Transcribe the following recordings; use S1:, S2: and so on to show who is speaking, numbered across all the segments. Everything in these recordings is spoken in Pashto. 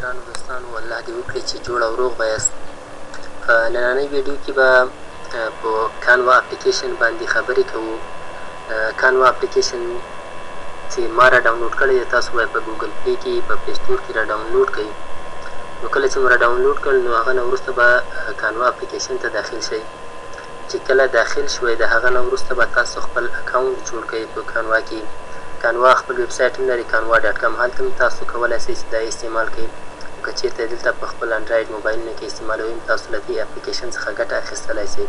S1: ګرانو دوستانو الله دې وکړي چې جوړ او روغ به یاست. په نننۍ ویډیو کې به په کانوا اپلیکیشن باندې خبرې کوو. کانوا اپلیکیشن چې ما را ډاونلوډ کړی دی، تاسو به په ګوګل پلی کې په پلی سټور کې را ډاونلوډ کړئ. نو کله چې مو را ډاونلوډ کړ نو هغه نه وروسته به کانوا اپلیکیشن ته داخل شئ. چې کله داخل شوئ د هغه نه وروسته به تاسو خپل اکاونټ جوړ کړئ په کانوا کې. کانوا خپل ویب سایټ هم لري، کانوا ډاټ کام، هلته هم تاسو کولای شئ چې دا استعمال کړئ. او که چیرته دلته په خپل انډرایډ موبایلونو کې استعمالوئ هم تاسو له دې اپلیکیشن څخه ګټه اخیستلای شئ.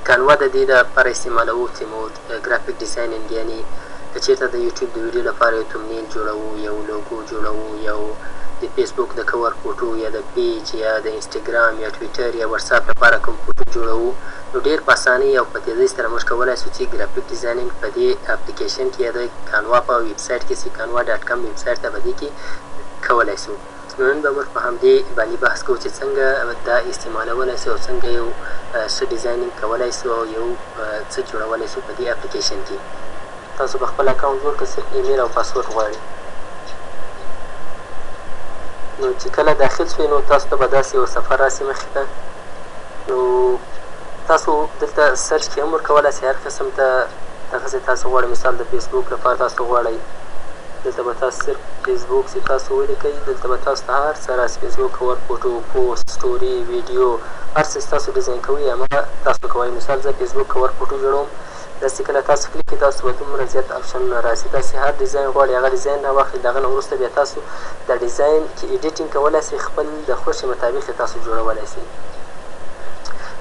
S1: کانوا د دې لپاره استعمالوو چې مو ګرافیک ډیزایننګ، یعنی که چیرته د یوټیوب د ویډیو لپاره یو تومنیل جوړوو، یو لوګو جوړوو، یو د فیسبوک د کور فوټو یا د پیج یا د انسټاګرام یا ټویټر یا واتساپ لپاره کوم فوټو جوړوو، نو ډیر په اسانۍ او په تیزۍ سره موږ کولای شو چې ګرافیک ډیزایننګ په دې اپلیکیشن کې یا د کانوا په ویب سایټ کې چې کانوا ډاټ کام ویب سایټ ته په دې کې کولای شو. نو نن به موږ په همدې باندې بحث کوو چې څنګه دا استعمالولای شو او څنګه یو ښه ډیزایننګ کولای شو او یو څه جوړولای شو په دې اپلیکیشن کې. تاسو به خپل اکاونټ جوړ کړئ، صرف ایمیل او پاسورډ غواړي. نو چې کله داخل شئ نو تاسو ته به داسې یو صفحه راسي مخې ته. نو تاسو دلته سرچ کې هم ورکولای شئ هر قسم ته دغسې تاسو غواړئ. مثال د فیسبوک لپاره تاسو غواړئ، دلته به تاسو صرف فیسبوک چې تاسو ولیکئ دلته به تاسو ته هر څه راسي، فیسبوک کور فوټو، پوسټ، سټوري، ویډیو، هر څه چې تاسو ډیزاین کوئ هماغه تاسو کوئ. مثال زه فیسبوک کور فوټو جوړوم، داسې کله تاسو کلیک کړئ تاسو به دومره زیات اپشنونه راسي. تاسو هر ډیزاین غواړئ هغه ډیزاین راواخلئ، د هغه نه وروسته بیا تاسو د ډیزاین کې ایډیټینګ کولای شئ، خپل د خوښې مطابق یې تاسو جوړولای شئ.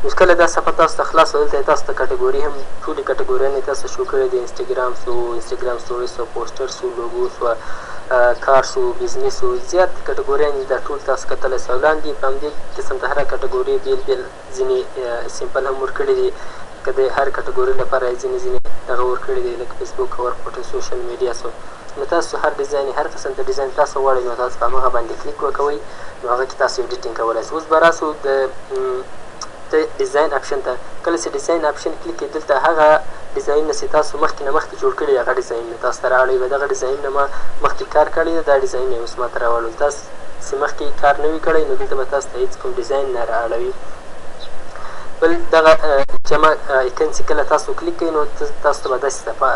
S1: نو کله دا صفحه تاسو ته خلاص شوه، دلته تاسو ته کټګوري هم ټولې کټګوریانې تاسو شو کړې دي، انسټاګرام سو، انسټاګرام سټوري سو، پوسټر سو، لوګو سو، کار سو، بزنس سو، زیات کټګوریانې دا ټول تاسو کتلی سئ. او لاندې په همدې قسم ته هره کټګوري بېل بېل ځینې سیمپل هم ورکړي دي، که د هر کټګوري لپاره یې ځینې ځینې دغه ورکړي دي، لکه فیسبوک کور فوټو، سوشل میډیا سو. نو تاسو هر ډیزاین، هر قسم ته ډیزاین تاسو غواړئ نو تاسو په همغه باندې کلیک وکوئ، نو هغه کې تاسو ایډیټینګ کولای شئ. اوس به راسو د ډیزاین اپشن ته. کله چې ډیزاین اپشن کلیک کړئ دلته هغه ډیزاینونه چې تاسو مخکې نه مخکې جوړ کړي هغه ډیزاینونه تاسو ته رااړوي. به دغه ډیزاینونه ما مخکې کار کړی دی، دا ډیزاینونه یې اوس ما ته راواړول. تاسو چې مخکې کار نه وي کړی نو دلته به تاسو ته هېڅ کوم ډیزاین نه رااړوي. بل دغه جمع ایکن چې کله تاسو کلیک کړئ نو تاسو ته به داسې صفحه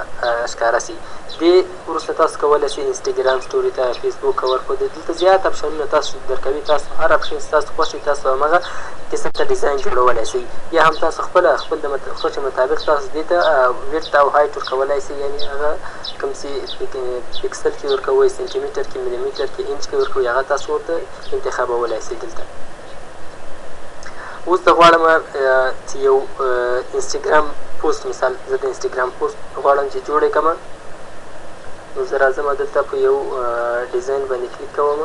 S1: ښکاره شي. دې وروسته تاسو کولی شئ انسټاګرام سټوري ته، فیسبوک کور خو دلته زیات اپشنونه تاسو درکوي. تاسو هر اپشن چې تاسو خوښ وي تاسو همغه قسم ته ډیزاین جوړولی شئ، یا هم تاسو خپله خپل د خوښې مطابق تاسو دې ته ویډت او هایټ ورکولی شئ، یعنې هغه کوم چې پکسل کې ورکوئ، سنټي متر کې، ملي متر کې، انچ کې ورکوئ، هغه تاسو ورته انتخابولی شئ. دلته اوس زه غواړم چې یو انسټاګرام پوسټ، مثال زه د انسټاګرام پوسټ غواړم چې جوړ یې کړم، نو زه راځم دلته په یو ډیزاین باندې کلیک کوم.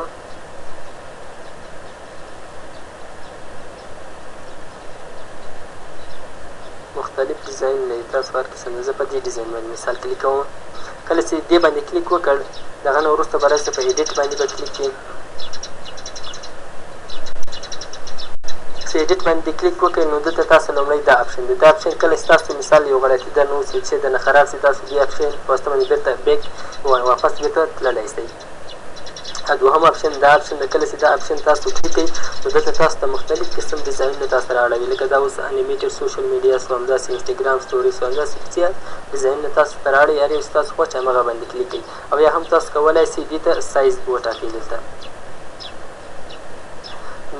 S1: مختلف ډیزاینونه دي، تاسو هر قسم زه په دې ډیزاین باندې مثال کلیک کوم. کله چې دې باندې کلیک وکړ دغه نه وروسته به راشي په ایډیټ باندې به کلیک کړئ. چې ایډیټ باندې کلیک وکړئ نو دلته تاسو لومړی دا اپشن دی. دا اپشن کله چې تاسو مثال یو غلطي درنه وشي چې درنه خراب شي، تاسو دې اپشن په واسطه باندې بېرته بیک واپس بېرته تللی شئ. دوهم اپشن دا اپشن دی، کله چې دا اپشن تاسو کلیک کړئ نو دلته تاسو ته مختلف قسم ډیزاینونه تاسو رااړوي، لکه دا اوس انیمیټډ سوشل میډیا سو، همداسې انسټاګرام سټوري سو، همداسې زیات ډیزاینونه تاسو ته رااړوي. هر یو چې تاسو خوښ همغه باندې کلیک کړئ. او یا هم تاسو کولای شئ دې ته سایز وټاکئ دلته.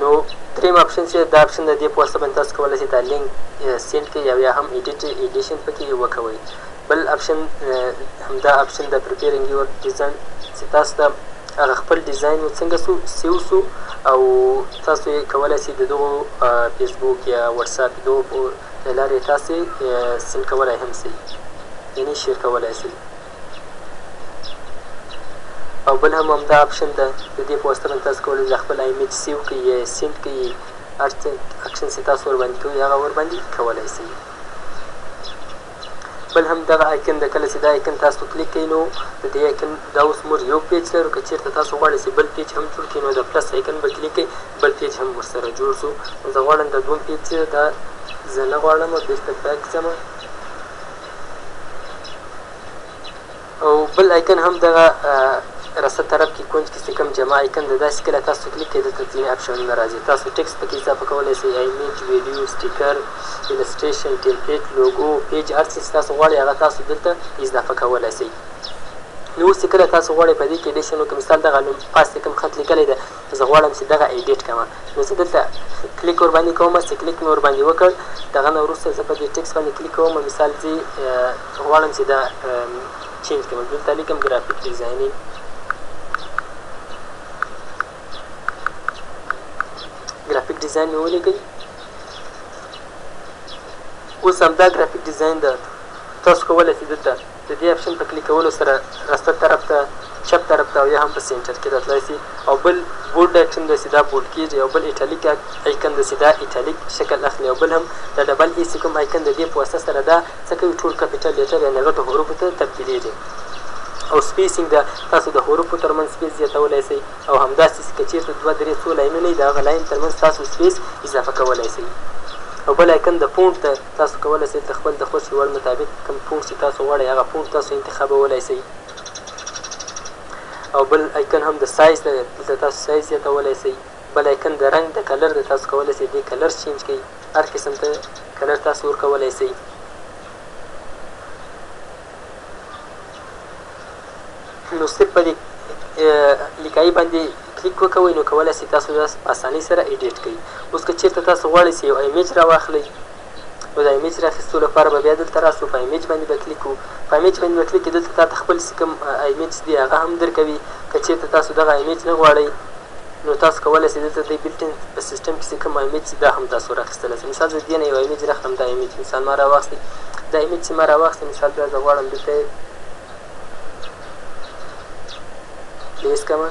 S1: نو دریم اپشن چې دا اپشن د دې په واسطه باندې تاسو کولای شئ دا لینک سینډ کړئ او یا هم ایډیټ ایډیشن پکې وکوئ. بل اپشن همدا اپشن د پریپیرینګ یور ډیزاین چې تاسو ته هغه خپل ډیزاین مو څنګه سو سیو سو او تاسو یې کولای شئ د دغو فیسبوک یا واتساپ دغو له لارې تاسو سینډ کولای هم شئ، یعنې شیر کولای شئ. او بل هم همدا اپشن ده، د دې په واسطه باندې تاسو کولای شئ خپل ایمیج سیو کړئ یا سینډ کړئ، هر څه اکشن چې تاسو ورباندې کوئ هغه ورباندې کولای شئ. بل هم دغه آیکن ده، کله چې دا آیکن تاسو کلیک کړئ نو د دې آیکن دا اوس موږ یو پیج لرو، که چېرته تاسو غواړئ چې بل پیج هم جوړ کړئ نو د پلس آیکن به کلیک کړئ، بل پیج هم ورسره جوړ شو. نو زه غواړم دا دوم پیج چې دا زه نه غواړم بېرته بیک ځم. او بل آیکن هم دغه رسته طرف کې کونج کې چې کوم جمع icon ده، داسې کله تاسو کلیک کړئ دلته ځینې آپشنونه راځي. تاسو text پکې اضافه کولی شئ، image، video، sticker، illustration، template، logo، page، هر څه چې تاسو غواړئ هغه تاسو دلته اضافه کولی شئ. نو اوس چې کله تاسو غواړئ په دې کې edition وکړئ، مثال دغه نوم پاس کې کوم خط لیکلی ده، زه غواړم چې دغه edit کړم، نو زه دلته کلیک ورباندې کوم. چې کلیک مې ورباندې وکړ، دغه نه وروسته زه په دې text باندې کلیک کوم. مثال زه غواړم چې دا change کړم، دلته لیکم graphic designing. graphic design مې ولیکئ. اوس همدا graphic design ده، تاسو کولی شئ دلته د دې option په کلیک کولو سره راسته طرف ته، چپ طرف ته او یا هم په center کې راتلای شي. او بل bold icon دی چې دا bold کېږي، او بل italic icon دی چې دا italic شکل اخلي، او بل هم د double A چې کوم icon د دې په واسطه سره دا څه کوي، ټول capital letter یعنې غټو حروفو ته تبدیلېږي. او spacing ده، تاسو د حروفو ترمنځ space زیاتولی شئ، او همداسې که چېرته دوه درې څو لاینونه وي د هغه line ترمنځ تاسو space اضافه کولی شئ. او بل icon د font ده، تاسو کولی شئ د خپل د خوښې وړ مطابق کوم font چې تاسو غواړئ هغه font تاسو انتخابولی شئ. او بل icon هم د سایز ده، دلته تاسو سایز زیاتولی شئ. بل icon د رنګ د color ده، تاسو کولی شئ دې color change کړئ، هر قسم ته color تاسو ورکولی شئ. نو صرف په دې لیکایي باندې کلیک وکوئ، نو کولی شئ تاسو دا په اسانۍ سره edit کړئ. اوس که چېرته تاسو غواړئ چې یو image راواخلئ، نو د image راخیستو لپاره به بیا دلته راسو، په image باندې به کلیک وکړو. په image باندې به کلیک کړئ، دلته تاته خپل چې کوم image دی هغه هم درکوي. که چېرته تاسو دغه image نه غواړئ، نو تاسو کولی شئ دلته د built in په سیستم کې چې کوم image دا هم تاسو راخیستلی شئ. مثال زه دې نه یو image راخلم، دا image مثال ما راواخیستی، دا image چې ما راواخیستی، مثال بیا زه غواړم دلته place کړم.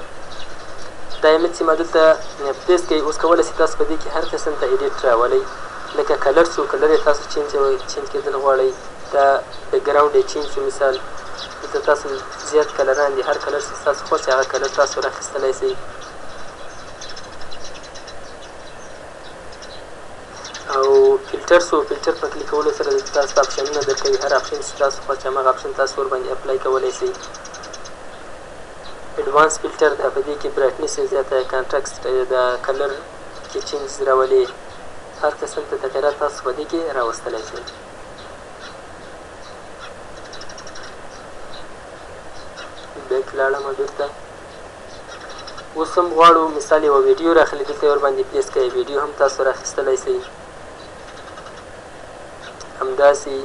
S1: دا image چې ما دلته place کړئ، اوس کولی شئ تاسو په دې کې هر قسم ته edit راولئ، لکه color شو، color یې تاسو change کېدل غواړئ، دا background یې change شو. مثال دلته تاسو زیات کلران دي، هر color چې ستاسو خوښ هغه color تاسو راخیستلی شئ. او فلټر شو، فلټر په کلیک کولو سره دلته تاسو ته آپشنونه درکوي، هر option چې تاسو خوښ هماغه option تاسو ورباندې apply کولی شئ. advance filter ده، په دې کې brightness یې زیاته، contrast د color کې change راولي، هر قسم ته تغیرات تاسو په دې کې راوستلی شئ. back لاړم بېرته. اوس هم غواړو مثال یوه ویډیو راخلي، دلته یې ورباندې place کړئ، ویډیو هم تاسو راخیستلی شئ. همداسې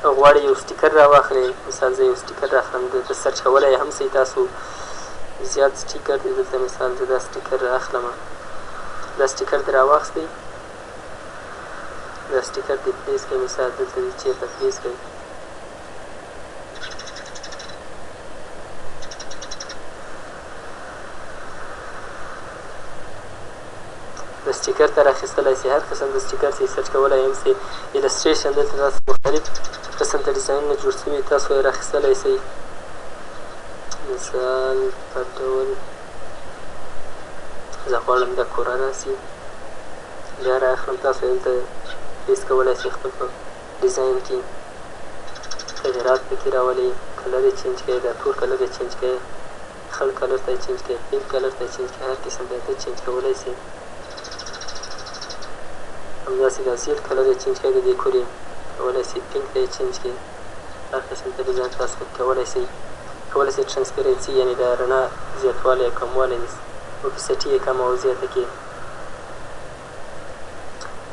S1: غواړئ یو sticker راواخلئ، مثال زه یو sticker راخلم، دلته search کولی هم شئ تاسو، زیات sticker دی دلته. مثال زه دا sticker راخلم، دا sticker دې راواخیستی، دا sticker دې place کړئ، مثال دلته دې چېرته place کړئ. د sticker ته راخیستلی شئ، هر قسم د sticker چې search کولی هم شئ. illustration دلته تاسو مختلف قسم ته ډیزاینونه جوړ شوي تاسو یې راخیستلی شئ. مثال په ډول زه غواړم دا کوره راسي، بیا راخلم، تاسو یې دلته place کولی شئ خپل په ډیزاین کې تغیرات پکې راولئ، color یې change کړئ، دا تور color یې change کړئ، خړ color ته یې change کړئ، pink color ته یې change کړئ، هر قسم ته یې change کولی شئ. همداسې دا زیړ color یې change کړئ، د دې کورې کولی شئ pink ته یې change کړئ، هر قسم ته ډیزاین تاسو پکې کولی شئ. کولی شئ transparency یعنې د رڼا زیاتوالی کموالی، opacity یې کمه او زیاته کړئ.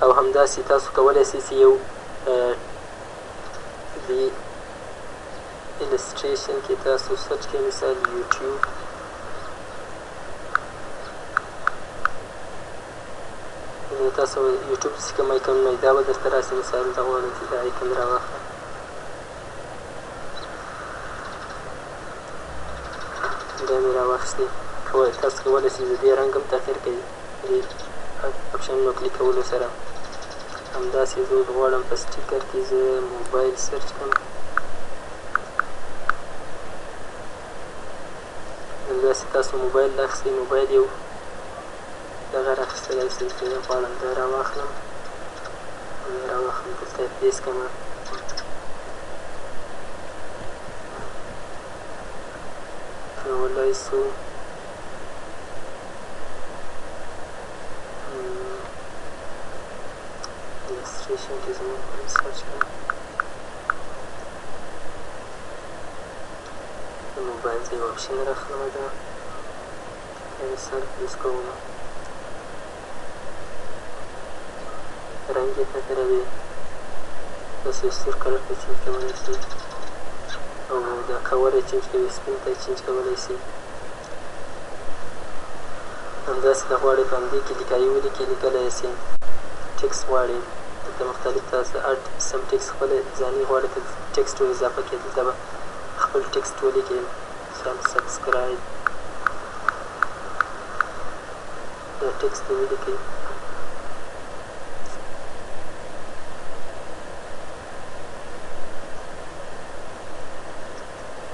S1: او همداسې تاسو کولی شئ چې یو د illustration کې تاسو search کړئ، مثال یوټیوب، نو تاسو یوټیوب چې کوم آیکن نه دا به درته راسي. مثال زه غواړم چې دا icon راواخلم، دا مې راواخیستی. تاسو کولی شئ د دې رنګ هم تغییر کړئ دې آپشنونو کلیک کولو سره. همداسې زه اوس غواړم په sticker کې زه موبایل search کړم، همداسې تاسو موبایل راخیستئ، موبایل یو دغه راخیستلی شئ. زه غواړم دا راواخلم، دا راواخلم، دلته یې place کړم. کولای سو Illustration کې زموږ سرچ کړم. د موبایل ته یو اپشن راخلمه، ده پنسل یوز کوم، رنګ یې تغیروي، داسې یو سور کلر ته چینج کولی شي او دا کور یې چینج کوي، سپین ته یې چینج کولی شي. همداسې ته غواړې په همدې کې لیکایي ولیکې، لیکلی شي. ټیکس غواړي دلته مختلف تاسو اډ سم ټیکس خپل ځاني غواړي ته ټیکسټ ور اضافه کړي، دلته به خپل ټیکسټ ولیکې، مثال سبسکرایب، دا ټیکسټ یې ولیکئ.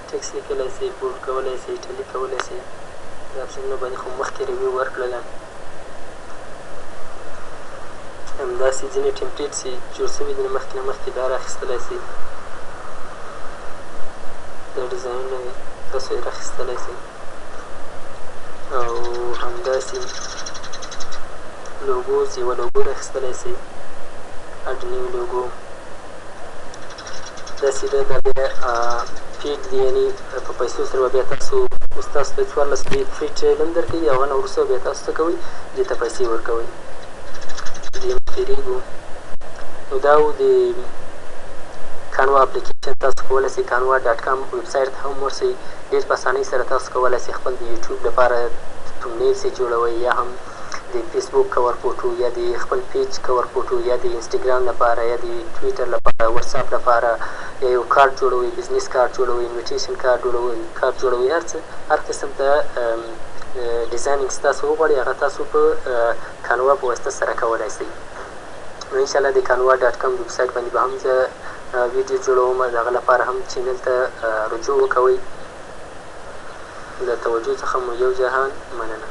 S1: ټیکس لیکلی سي، بولډ کولی سي، ایټالي کولی سي. دا اپشنونه باندې خو مخکې ریویو ورکړله. همداسې ځینې ټیمپلیټس یې جوړ سوي دي، مخکې نه مخکې دا راخیستلی سي، دا ډیزاینونه یې تاسو یې راخیستلی سئ. او همداسې لوګوز، یوه لوګو راخیستلی سئ، اډ نیو لوګو. داسې ده، دا بیا پیډ دی، یعنی په پیسو سره به بیا تاسو اوس تاسو ته 14 دی فري ټرایل هم درکوي، هغه نه وروسته بیا تاسو څه کوئ، دې ته پیسې ورکوئ، دې موږ تېرېږو. نو دا و د کانوا اپلیکیشن. تاسو کولی شئ کانوا ډاټ کام ویب سایټ ته هم ورسئ، ډېر په اسانۍ سره تاسو کولی شئ خپل د یوټیوب لپاره تمنیلز یې جوړوئ، یا هم د فیسبوک کور فوټو، یا د خپل پیج کور فوټو، یا د انسټاګرام لپاره، یا د ټویټر لپاره، واتساپ لپاره، یا یو کارت جوړوئ، بزنس کارت جوړوئ، انویټیشن کارت جوړوئ، کارت جوړوئ، هر څه هر قسم ته ډیزاینینګ چې تاسو وغواړئ هغه تاسو په کانوا په واسطه سره کولی شئ. نو ان شاء الله د کانوا ډاټ کام ویب سایټ باندې به هم زه ویډیو جوړوم، د هغه لپاره هم چینل ته رجوع وکوئ. له توجه څخه مو یو جهان مننه.